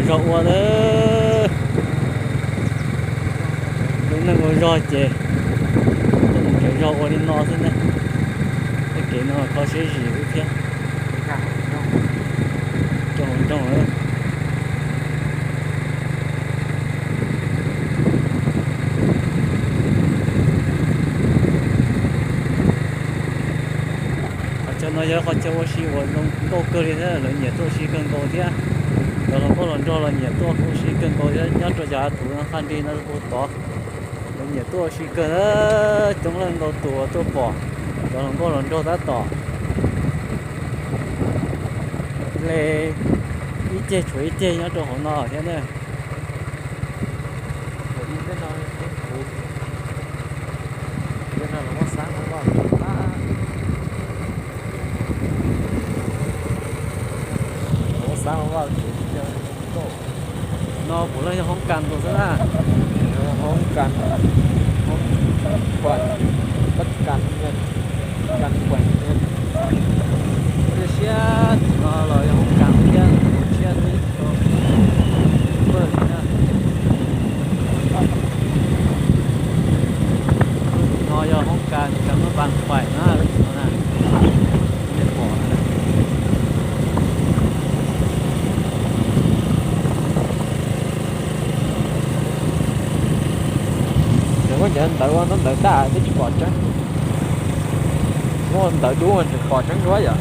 Zog ua lawm. Lub neej ua zog ces txawm zog ua li no xwb na. Tej kev no kho siab zim lub thiab. Coj hauv nroog lawm. Qhov chaw no yog qhov chaw ua si uas zoo nkauj kawg li thiab, lawv nyiam tuaj ua si kawg nkaus thiab. Cov hluas nkauj hluas nraug los nyiam tuaj ua si kawg nkaus thiab, nyob rau cov av thuv no qhaj nrig no puag tod. Lawv nyiam tuaj ua si kawg, coob leej ntau tus uas tuaj pom cov hluas nkauj hluas nraug tab tom le ib ceg tshuav ib ceg nyob rau hauv no thiab na. No puav leej yog hoob kas nkaus xwb na. Hoob kas, hoob kas, kas, kas, siab tim no los yog hoob kas thiab, ua siab xwb tsis tau pawg li na. Lub tim no yog hoob kas, kas mab npas pais na, lub tim no na. Nej pom na. Ces muab cov ntawv ua ntawv daj twb tsis pom tseeb. Muab ntawv dub tseem pom tseeb dua yom.